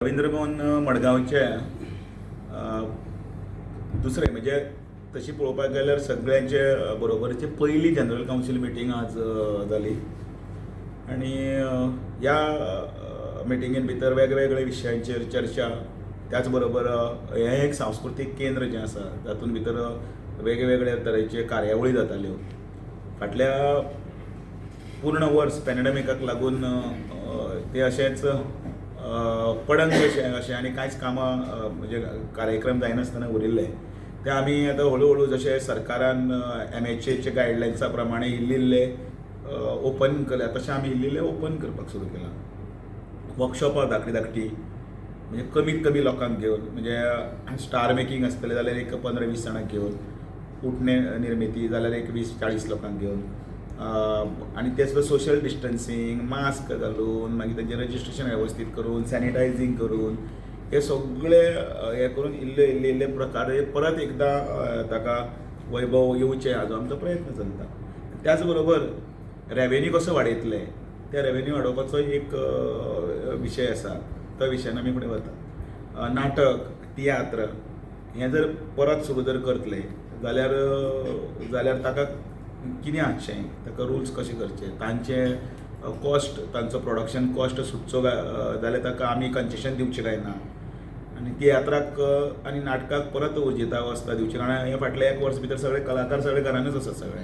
रवींद्र भवन मडगांवचे दुसरें म्हणजे तशी पळोवपाक गेल्यार सगळ्यांचे बरोबरची पयली जनरल कावन्सील मिटींग आज जाली आनी ह्या मिटिंगेन भितर वेगवेगळे विशयांचेर चर्चा, त्याच बरोबर हें एक सांस्कृतीक केंद्र जें आसा तातूंत भितर वेगवेगळे तरेचे कार्यावळी जाताल्यो. फाटल्या पूर्ण वर्स पॅन्डेमिकाक लागून ते अशेंच पडंग कशें अशें आनी कांयच कामां म्हणजे कार्यक्रम जायनासतना उरिल्ले. ते आमी आतां हळू हळू जशें सरकारान एमएचएच्या गायडलायन्सा प्रमाणे इल्ले इल्ले ओपन केल्या तशें आमी इल्ले इल्ले ओपन करपाक सुरू केलां. वर्कशॉपां धाकटी धाकटी म्हणजे कमीत कमी लोकांक घेवन, म्हणजे स्टार मेकींग आसतलें जाल्यार एक 15-20 जाणांक घेवन, उटणे निर्मिती जाल्यार एक 20-40 लोकांक घेवन, आनी ते सुद्दां सोशल डिस्टन्सींग, मास्क घालून, मागीर तेंचें रजिस्ट्रेशन वेवस्थीत करून, सॅनिटायझींग करून, हे सगळे हे करून इल्ले इल्ले इल्ले प्रकारे परत एकदां ताका वैभव येवचें हाजो आमचो प्रयत्न चलता. त्याच बरोबर रेवेन्यू कसो वाडयतले, त्या रेवेन्यू वाडोवपाचो एक विशय आसा, तो विशयान आमी फुडें वता. नाटक, तियात्र हें जर परत सुरू जर करतले जाल्यार जाल्यार ताका कितें आसचें, ताका रुल्स कशें करचे, तांचे कॉस्ट, तांचो प्रोडक्शन कॉस्ट सुटचो जाल्यार ताका आमी कन्सेशन दिवचें काय ना, आनी तियात्राक आनी नाटकाक परत उर्जितावस्था दिवची, कारण हे फाटल्या एक वर्स भितर सगळे कलाकार सगळे घरानूच आसात सगळे,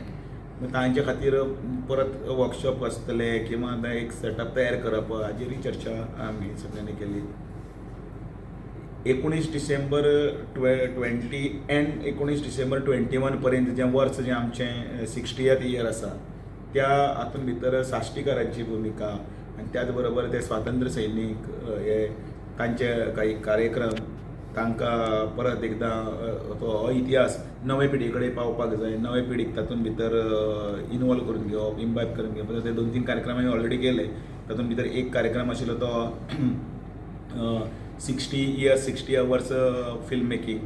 तांचे खातीर परत वर्कशॉप आसतले किंवा एक सेटअप तयार करप हाजेरय चर्चा आमी सगळ्यांनी केली. 19 डिसेंबर 20 एंड 19 डिसेंबर 21 पर्यंत जें वर्स जें आमचें 60th year आसा त्या हातूंत भितर साश्टीकारांची भुमिका आनी त्याच बरोबर ते स्वातंत्र्य सैनीक हे तांचे काही कार्यक्रम तांकां परत एकदां हो इतिहास नवे पिढी कडेन पावपाक जाय, नवे पिढीक तातूंत भितर इनवॉल्व करून घेवप, इम्बायब करून घेवप. ते 2-3 कार्यक्रम आमी ऑलरेडी केले. तातूंत भितर एक कार्यक्रम आशिल्लो तो 60 years 60 hours film making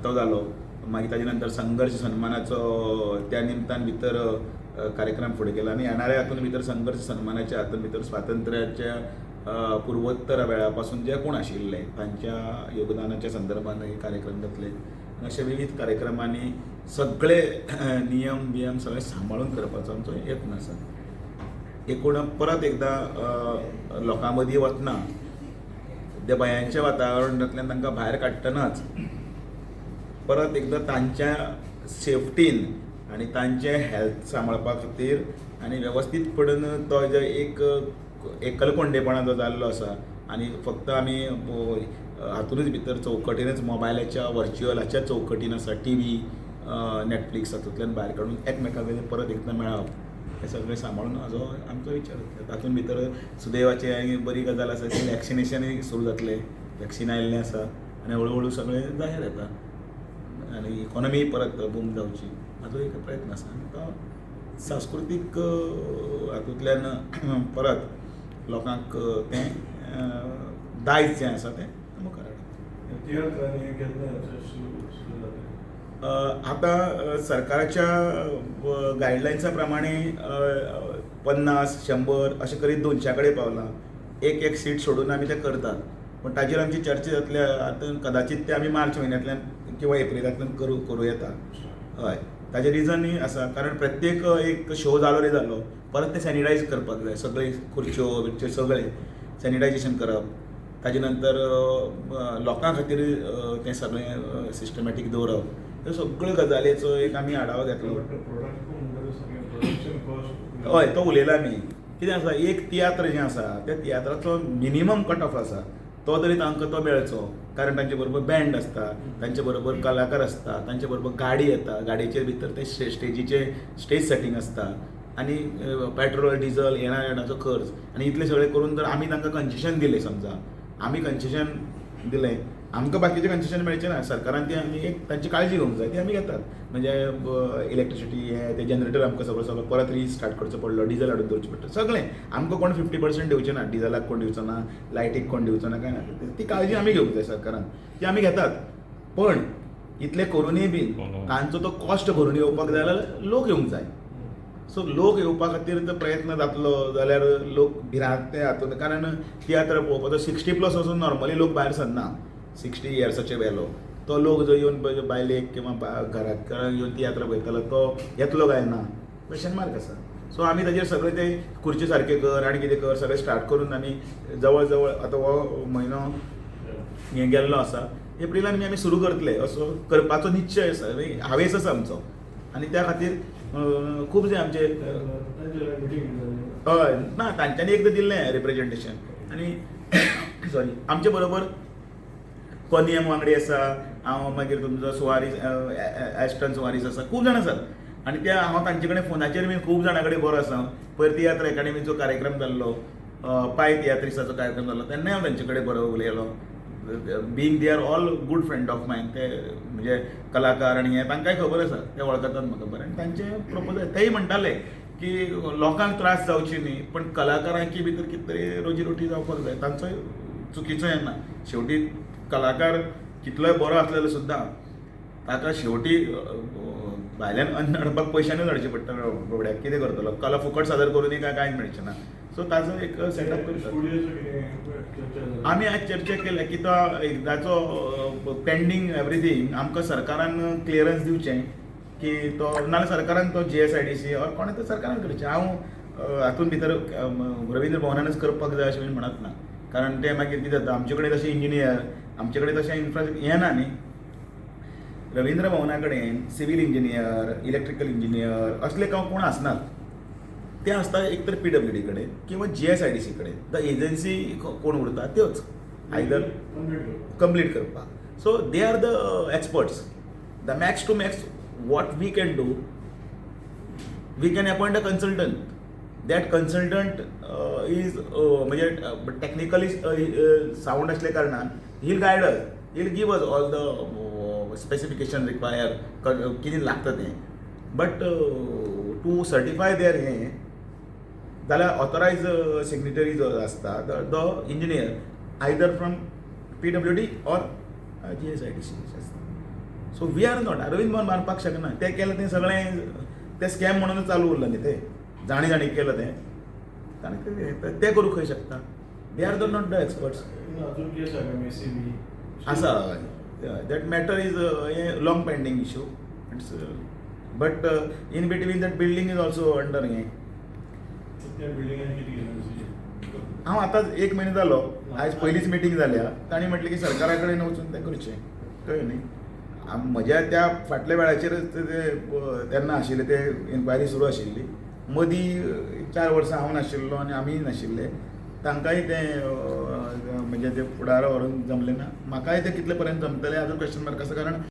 तो जालो. मागीर ताजे नंतर संघर्श सन्मानाचो त्या निमतान भितर कार्यक्रम फुडें केलो आनी येणाऱ्या हातूंत भितर संघर्श सन्मानाच्या हातूंत भितर स्वातंत्र्याच्या पुर्वोत्तर वेळा पासून जे कोण आशिल्ले तांच्या योगदानाच्या संदर्भान हे कार्यक्रम जातले. अशे विविध कार्यक्रमांनी सगळे नियम बियम सगळे सांबाळून करपाचो आमचो यत्न आसा. एकूण परत एकदां लोकां मदीं वतना त्या भयांच्या वातावरणांतल्यान तांकां भायर काडटनाच परत एकदां तांच्या सेफ्टीन आनी तांचें हेल्थ सांबाळपा खातीर आनी वेवस्थीतपणान तो जो एक एकलकोंडेपणा जो जाल्लो आसा आनी फक्त आमी हातूनच भितर चौकटीनच मोबायलाच्या वर्च्युअलाच्या चौकटीन आसा, टी व्ही, नॅटफ्लिक्स हातूंतल्यान भायर काडून एकमेकां कडेन परत एकदां मेळप हें सगळें सांबाळून हाजो आमचो विचार जातलो. तातूंत भितर सुदैवाची बरी गजाल आसा की वॅक्सिनेशनूय सुरू जातलें, वॅक्सिन आयिल्लें आसा आनी हळू हळू सगळें जाहीर येता आनी इकॉनॉमी परत बूम जावची हाजो एक प्रयत्न आसा. आनी तो सांस्कृतीक हातूंतल्यान परत लोकांक तें दायज जें आसा तें मुखार हाडप. आतां सरकाराच्या गायडलायन्सा प्रमाणे 50, 100 अशें करीत 200 कडेन पावलां. एक एक सीट सोडून आमी तें करतात, पूण ताजेर आमची चर्चा जातली. आतां कदाचीत ते आमी मार्च म्हयन्यांतल्यान किंवा एप्रिलांतल्यान करूं येता. हय, ताजें रिजनूय आसा, कारण प्रत्येक एक शो जालो रे जालो परत ते सॅनिटायज करपाक जाय, सगळे खुर्च्यो बिर्च्यो सगळें सॅनिटायजेशन करप, ताजे नंतर लोकां खातीर तें सगळें सिस्टमॅटीक दवरप, ह्यो सगळ्यो गजालीचो एक आमी आढावो घेतलो. हय, तो उलयला आमी. कितें आसा, एक तियात्र जें आसा त्या तियात्राचो मिनिमम कट ऑफ आसा तो तरी तांकां तो मेळचो, कारण तांचे बरोबर बँड आसता, तांचे बरोबर कलाकार आसता, तांचे बरोबर गाडी येता, गाडयेचेर भितर ते स्टेजीचे स्टेज सेटींग आसता आनी पेट्रोल डिजल येणा येणाचो खर्च आनी इतलें सगळें करून जर आमी तांकां कन्सेशन दिलें, समजा आमी कन्सेशन दिलें, आमकां बाकीचें कन्सेशन मेळचें ना, सरकारान ती आमी एक तांची काळजी घेवंक जाय, ती आमी घेतात. म्हणजे इलेक्ट्रिसिटी हें तें जनरेटर आमकां सगळो सगळो परत रिस्टार्ट करचो पडलो, डिजल हाडून दवरचें पडटा, सगळें आमकां कोण 50% दिवचें ना, डिजलाक कोण दिवचो ना, लायटीक कोण दिवचो ना, कांय ना, ती काळजी आमी घेवंक जाय सरकारान, ती आमी घेतात. पण इतलें करूनय बीन तांचो तो कॉस्ट भरून येवपाक जाय जाल्यार लोक येवंक जाय. सो लोक येवपा खातीर तर प्रयत्न जातलो जाल्यार लोक भिरांत ते हातून, कारण तियात्र पळोवपाचो 60+ वचून नॉर्मली लोक भायर सरना. 60 इयर्साचे वेलो तो लोक जो येवन बायलेक किंवा घराक येवन तियात्र पळयतलो तो येतलो काय ना, क्वेश्चन मार्क आसा. सो आमी ताजेर सगळें ते खुर्ची सारकें कर आनी कितें कर सगळें स्टार्ट करून आमी जवळ जवळ आतां हो म्हयनो हें गेल्लो आसा, एप्रिलान आमी सुरू करतले असो करपाचो निश्चय आसा, हावेस आसा आमचो. आनी त्या खातीर खूब जे आमचे हय ना तांच्यांनी एकदां दिल्लें रिप्रेजेंटेशन. आनी सॉरी, आमचे बरोबर कोनियम वांगडी आसा, हांव, मागीर तुमचो सुवारीस, एस्टन सुवारीस आसा, खूब जाण आसात. आनी त्या हांव तांचे कडेन फोनाचेर बी खूब जाणां कडेन बरो आसा. पयर तियात्र एकाडेमीचो कार्यक्रम जाल्लो, पाय तियात्रिसाचो कार्यक्रम जाल्लो, तेन्नाय हांव तांचे कडेन बरो उलयलो. Being they are all good friend of mine, ते म्हणजे कलाकार आनी हें तांकांय खबर आसा, ते वळखतात म्हाका बरें. आनी तांचें प्रपोजल तेय म्हणटाले की लोकांक त्रास जावचे न्ही, पण कलाकारांची भितर कितें तरी रोजी रोटी जावपाक जाय. तांचोय चुकीचो येना, शेवटी कलाकार कितलोय बरो आसलेलो सुद्दां ताका शेवटी भायल्यान अन्न हाडपाक पयशांनी हाडचें पडटा बाबड्याक. कितें करतलो, कला फुकट सादर करूनय काय कांयच मेळचें ना. सो ताजो एक सेटअप करतात. आमी आज चर्चा केल्या की तो एकदाचो पेंडींग एवरीथींग आमकां सरकारान क्लियरन्स दिवचें की तो, नाल्यार सरकारान तो GSIDC or कोणें तो सरकारान करचें. हांव हातून भितर रवींद्र भवनानच करपाक जाय अशें म्हणत ना, कारण तें मागीर कितें जाता, आमचे कडेन तशें इंजिनियर, आमचे कडेन तशें इन्फ्रास्ट्रक्चर हें ना न्ही. रवींद्र भवना कडेन सिवील इंजिनियर, इलेक्ट्रिकल इंजिनियर असले कोण आसनात, ते आसता एक तर PWD कडेन किंवा GSIDC कडेन. The agency कोण उरता त्योच आयदर कंप्लीट करपाक. So they are the experts. The max to max what we can do, we can appoint a consultant. That consultant is म्हणजे टॅक्निकली सावंड आसल्या कारणान he'll guide us, he'll give us all the specification require, कितें लागता तें. But two certify there हें जाल्यार authorise signatory जो आसता the engineer either from PWD or GSIDC आसता. So we are not, Arvind Bhavan बांदपाक शकना. तें केलें तें सगळें तें स्कॅम म्हणून चालू उरलां न्ही, तें जाणी जाणी केलं तें, ताणें तें करूंक खंय शकता. They are the not the experts. आसा that matter is a long pending issue. It's but in between that building is also under हें. हांव आतां एक म्हयनो जालो, आयज पयलीच मिटींग जाल्या. तांणी म्हटलें की सरकारा कडेन वचून तें करचें, कळ्ळें न्ही. म्हज्या त्या फाटल्या वेळाचेरच ते तेन्ना आशिल्ले, ते इन्क्वायरी सुरू आशिल्ली. मदीं 4 वर्सां हांव नाशिल्लो आनी आमीय नाशिल्ले, तांकांय तें म्हणजे ते फुडार व्हरून जमलें ना. म्हाकाय तें कितले पर्यंत जमतलें आजून क्वेश्चन मार्क आसा, कारण